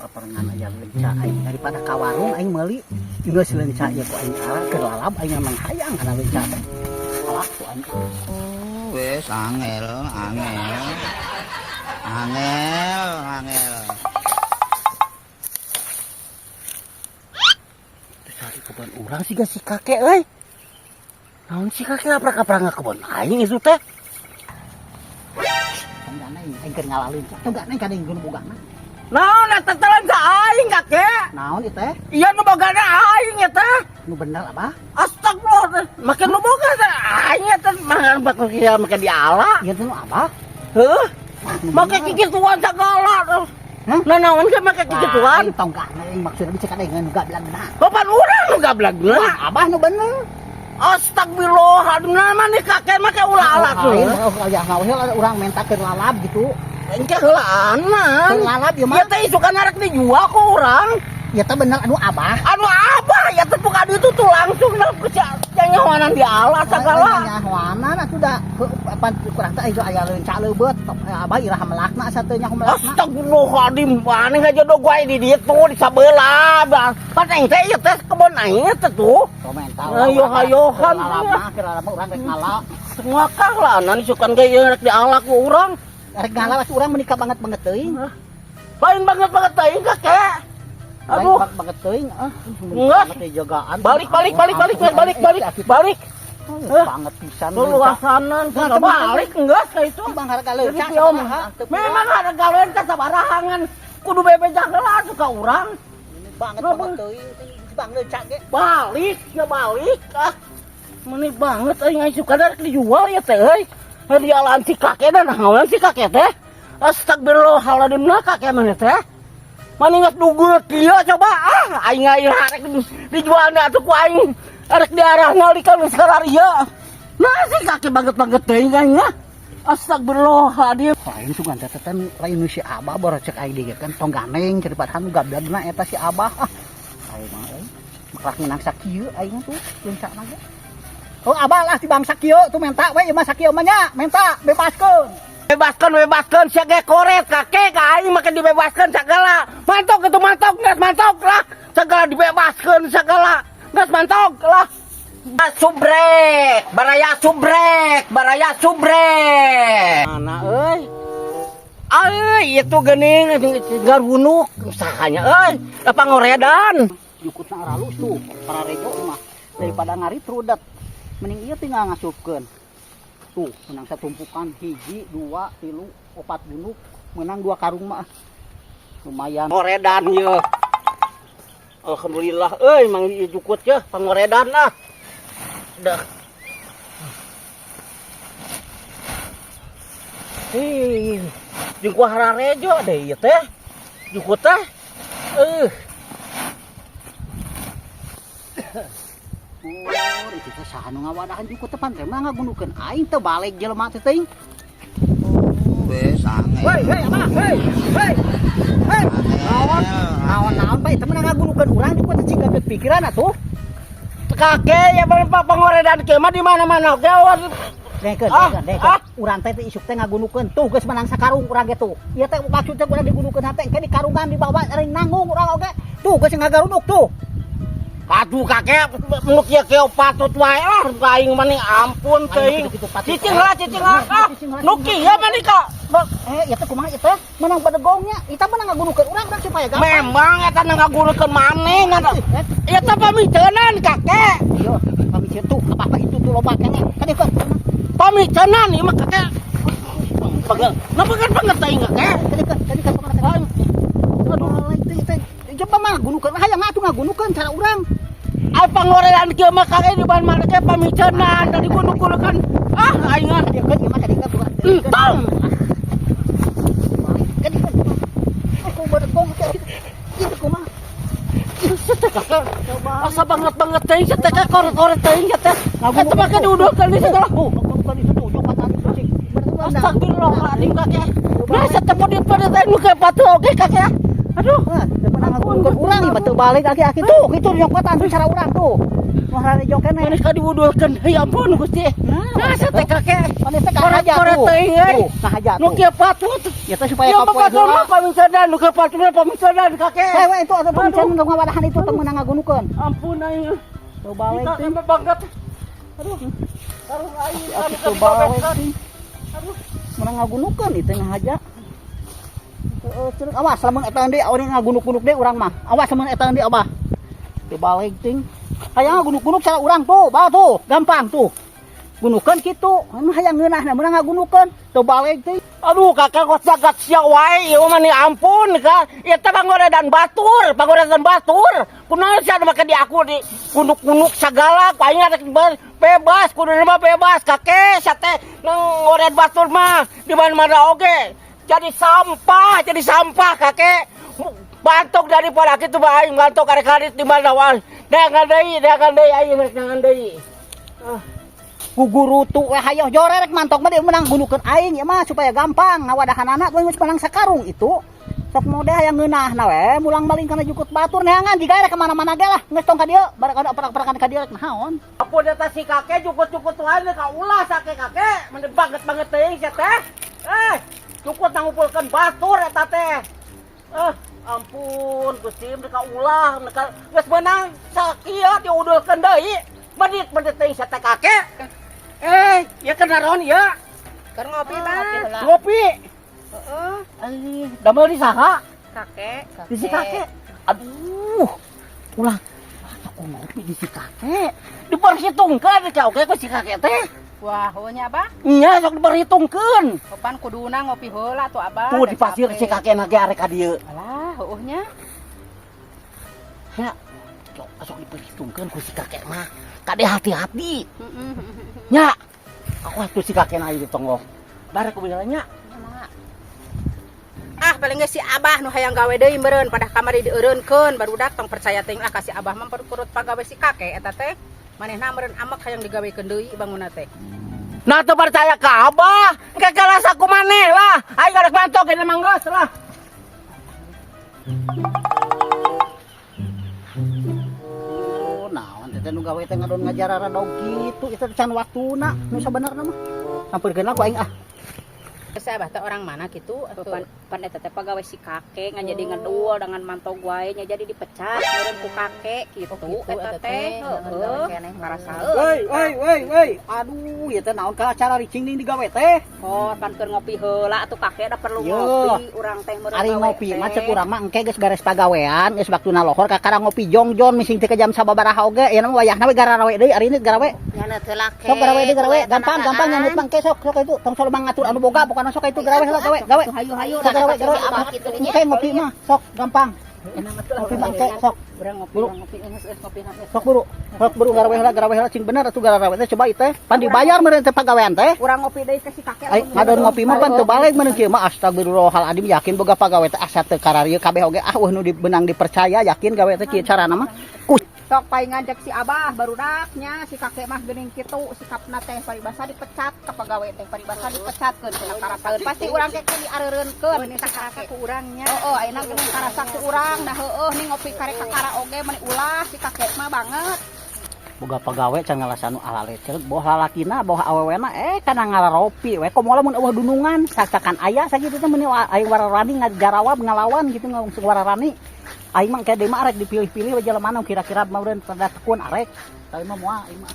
Paparengan aya leunca aing daripada ka warung aing meuli geus leunca ieu ku aing ala keur lalab, aing memang hayang kana leunca teh. Ala ku aing. Wis angel, angel. Angel, angel. Terus ari kebon urang siga si kakek euy. Naon si kakek aprak-aprak kebon aing itu teh? Tong aing, aing keur ngala leunca. Tong aing kadang gunung bogana. Naon eta teh leunca aing, Kakek? Naon ieu teh? Iya, nu bogana aing eta. Nu bener, Abah? Astagfirullah, make nu boga teh aing eta mangan bakal kieu make diala. Ieu teh nu Abah? Heuh, Nu make bener. kikituan sagala. Hah? Nah, naon ge make kikituan? Lain, tong aing maksudna bisa kadang nu gablagna. Bapak urang nu gablagna. Abah nu bener. Astagfirullah, aduh, mana kakek make ulah ala tuh. Lain, oh, ya ngaweh urang menta keur lalab gitu. Engke heulaanan. Keur lalab ieu mah. Ieu teh isukan arek dijual ku urang. Ya teh bener anu Abah. Anu Abah ya teh bukan itu tuh langsung lah ke nyawanan diala sagala. Nyahoanan atuh da apa kurang teh itu aya leunca leubeut. Abah iraha melakna asa teu nyaho melakna. Astagfirullahaladzim, aneh aja do gua di dieu tuh di sabelah. Pan aing teh ieu teh kebon aing teh tuh. Komentar. Ayo, ayo, kan. Lalab mah keur lalab mah urang rek ngala. Ngakah lah, nan isukan ge ieu rek diala ku urang. Rek ngala atuh urang menikah banget banget teuing. Lain banget banget teuing, Kakek. Aduh, Lain banget teuing ah. Enggak. Banget jagaan. Balik balik balik balik balik balik balik. Banget pisan. Luasanan, Nah, balik enggak ka itu. Bang harga leunca. Jadi, Om, memang harga leunca sabarahangan. Kudu bebeja heula atuh ka urang. Banget Nah, banget teuing bang leunca ge. Balik ya balik ah. Meni banget aing aing suka rek dijual ya teh euy. Dialaan si kakek dan naon si kakek teh. Astagfirullahaladzim, nah kakek mana teh? Mani geus dugul kieu coba ah, aing aing rek dijual atuh ku aing. Rek diarah ngalikeun geus ieu. Nah si kakek banget-banget teuing aing ah. Astagfirullahaladzim. Lain sugan teh teh lain nu si Abah baru cek aing dieu kan tong ganeng daripada nu gablagna eta si Abah ah. Aing mah euy. Makrak menang sakieu aing tuh leunca mah ge. Oh Abah lah di bangsa kieu tuh menta we ieu mah sakieu mah nya menta bebaskeun. Bebaskan, bebaskan, sia ge koret kakek, ka aing make dibebaskan segala. Mantok itu mantok, geus mantok lah. Segala dibebaskan segala. Geus mantok lah. Subrek, baraya subrek, baraya subrek. Mana euy? Euy, itu geuning garunuk usahanya euy, apa ngoredan. Jukutna aralus tuh para rejo mah daripada ngarit rudet. Mending ieu tinggal ngasupkeun. Tuh, menang satumpukan hiji, dua, tilu, opat gunuk, menang dua karung mah. Lumayan. Ngoredan ye. Alhamdulillah euy, mang ieu jukut ye, pangoredan ah. Dah. Hei, jeung ku hararejo deh ieu teh. Jukut teh. Oh, itu teh saha nu ngawadahan jukut teh pan teh mah ngagunukeun aing teh balik jelema teh teuing. Wis angel. Hei, hei, Abah, hei, hei. Hei, naon? Naon naon bae teh menang ngagunukeun urang jukut teh cing gabet pikiran atuh. Kakek ya bapak pangoredan kieu mah di mana-mana oge. Dengkeun, Ah, dengkeun, dengkeun. ah. Urang teh teh isuk teh ngagunukeun tuh geus menang sakarung urang ge tuh. Ieu teh maksud teh urang digunukeun hate engke di karungan dibawa ring nanggung urang oge. Tuh geus ngagaruduk tuh. Aduh kakek, nu kieu kieu patut wae lah aing mah ning ampun teuing. Gitu-gitu patut Cicing wae. lah, cicing lah. Ah, Cicing lah, nu cicing kieu mah nih kak. Ieu teh kumaha ieu teh? Menang badegongnya. Eta menang ngagunukeun urang urang supaya gampang. Memang eta ngagunukeun maneh ngan. Ieu teh pamiceunan kakek. Iya, pamiceun tuh apa-apa itu tuh loba keneh. Kadieu kan. Pamiceunan ieu mah kakek. Pegel. Napa kan banget teuing kakek? Kadieu kan, kadieu kan pamana. Aduh, itu itu. Coba mah gunukeun hayang atuh ngagunukeun cara urang. Ai pangoredan kieu mah kakek di ban mana ke pamiceunan tadi gunuk-gunukan. Ah, aing ah. Kadieu kan ieu mah kadieu kan. Entong. Kadieu kan. Aku badegong teh gitu. Itu kumaha? Teh kakek. Asa banget banget teuing teh kakek koret-koret teuing teh. Eta mah diuduhkeun di segala. Oh, bukan itu tuh, jokotan itu sih. Astagfirullahaladzim kakek. Nah, setemu di pada teh nu kayak patuh oge kakek. Aduh. Wah, daripada ngagunukeun urang ieu teu balik aki-aki tuh, kitu nyokotan tuh cara urang tuh. Nu hararejo keneh. Maneh ka diwudulkeun. Ya ampun, Gusti. Nah, Nah, teh kakek. Maneh teh kahaja Koret-koret tuh. teuing euy. Tuh, kahaja Nu tuh. kieu patut. Ya teh supaya Ya kapoe bapak heula. mah pamisadan, nu kieu patut mah pamisadan, kakek. Hei, we itu ada pamisadan nu ngawadahan itu teu meunang ngagunukeun. Ampun aing. Tuh balik Kita teh. mah banget. Aduh. Tarung aing Atuh kami teu balik dibabekan. teh. Aduh. Meunang ngagunukeun itu ngahaja. Heeh, ceuk awas lamun eta deui aweun ngagunuk-gunuk deui urang mah. Awas lamun eta deui, Abah. Teu balik ting. Hayang ngagunuk-gunuk cara urang tuh, bah tuh, gampang tuh. Gunukeun kitu, anu hayang ngeunah meunang ngagunukeun. Teu balik ting. Aduh, kakak kok jagat sia wae ieu mah nih, ampun ka. Ieu teh pangoredan batur, pangoredan batur. Kunaon sia make di aku di gunuk-gunuk sagala, ku aing rek bebas, kudu mah bebas, kakek sia teh nang ngored batur mah di mana-mana oge. Jadi sampah, kakek. Bantok daripada kitu mah aing bantok karek-karit di mana wae. Neangan deui, neangan deui, aing rek neangan deui. Ah. Gugurutu we hayoh jore rek mantok mah dia menang gunukeun aing ya mah supaya gampang ngawadahanana geus menang sakarung itu. Sok mode hayang ngeunah na we mulang maling kana jukut batur neangan jiga rek kemana-mana ge lah, geus tong ka dieu barek ada perak-perakan ka dieu rek naon. Ampun eta si kakek jukut-jukut wae ka ulah sake kakek, mending banget banget teuing sia teh. Eh, jukut ngumpulkeun batur eta teh. Eh, ampun Gusti, mereka ulah, mereka geus meunang sakieu diudulkeun deui. Medit-medit teuing sia teh, kakek. Eh, ya kenaron ya? Keur ngopi, Bang. Ngopi. Heeh. Eh, damel di saha? Kakek. Di si kakek. Aduh. Ulah. Aku ngopi di si kakek. Diperhitungkeun ka oke ku si kakek teh. Wah, heuh nya, Abah. Nya sok diperhitungkeun. Kapan kuduna ngopi heula tuh, Abah. Tuh Da di pasir capek. Si kakek ge arek ka dieu. Alah, heueuh nya. Ya. Sok sok diperhitungkeun ku si kakek mah. Kade hati-hati. Heeh. Nya. Aku atuh si kakek na di tonggoh. Barek ku nya. Ah, paling geus si Abah nu hayang gawe deui meureun pada kamari dieureunkeun barudak, tong percaya teuing lah ka si Abah mah, perut pagawe si kakek eta teh. Manehna meureun amek hayang digawekeun deui bangunna teh. Nah, teu percaya ka Abah. Engke kalas aku maneh lah. Ayo arek mantok ini mah geus lah. Oh, naon teh nu gawe teh ngadon ngajar kitu itu can waktuna nu sabenerna mah. Sampeurkeun ku aing ah. Si Abah teh orang mana gitu atuh? Pan pan eta teh pagawe si kakek ngan jadi ngedul dengan mantog wae nya, jadi dipecat meureun ku kakek gitu. Oh, gitu, eta eta teh teh. Heeh, Keneh ngarasaeun. Woi, woi, woi, woi. Aduh, ieu teh naon ka acara ricing ning digawe teh? Oh, pan keur ngopi heula atuh, kakek, da perlu Yo. ngopi urang teh meureun Ari gawe ngopi teh. Mah cek urang mah engke geus beres pagawean, geus waktuna lohor kakara ngopi jongjon mising teh ke jam sababaraha oge, ieu mah wayahna we garawe deui ari ini garawe. Nyaneut heula ke. Sok garawe deui garawe, gampang gampang nyaneut mah engke sok sok itu tong selalu ngatur anu boga pokona sok itu garawe heula gawe gawe. Hayu hayu. Sok garawe gawe. Engke ngopi mah sok gampang. Ngopi mah engke sok. Urang ngopi, Buru. urang ngopi geus geus ngopi geus. Sok buru. Sok buru garawe heula, garawe heula cing bener atuh garawe teh coba ieu teh. Pan dibayar meureun teh pagawean teh. Urang ngopi deui ke si kakek. Ai ngadon ngopi mah pan teu balik meureun kieu mah, astagfirullahaladzim, yakin boga pagawe teh asa teu kararieu kabeh oge ah euweuh nu dibenang dipercaya yakin gawe teh kieu carana mah. Ku Sok paingan cek si Abah barudaknya, si kakek mah geuning kitu sikapna teh, paribasa dipecat ka pagawe teh, paribasa dipecatkeun cenah karasaeun pasti urang teh diareureunkeun Ini karasa ku urangnya. Heeh, ayeuna geuning karasa ku urang nah heueuh nih ngopi karek kakara oge meni ulah si kakek mah banget. Boga pagawe can ngalasan nu alale ceuk boh lalakina boh awewena eh kana ngalaropi we komo lamun euweuh dunungan sacakan aya sakitu teh meuni aing wararani ngajarawab ngalawan gitu ngomong wararani aing mah engke deui mah arek dipilih-pilih we jelema nu kira-kira meureun rada tekun arek tapi mah moal aing mah.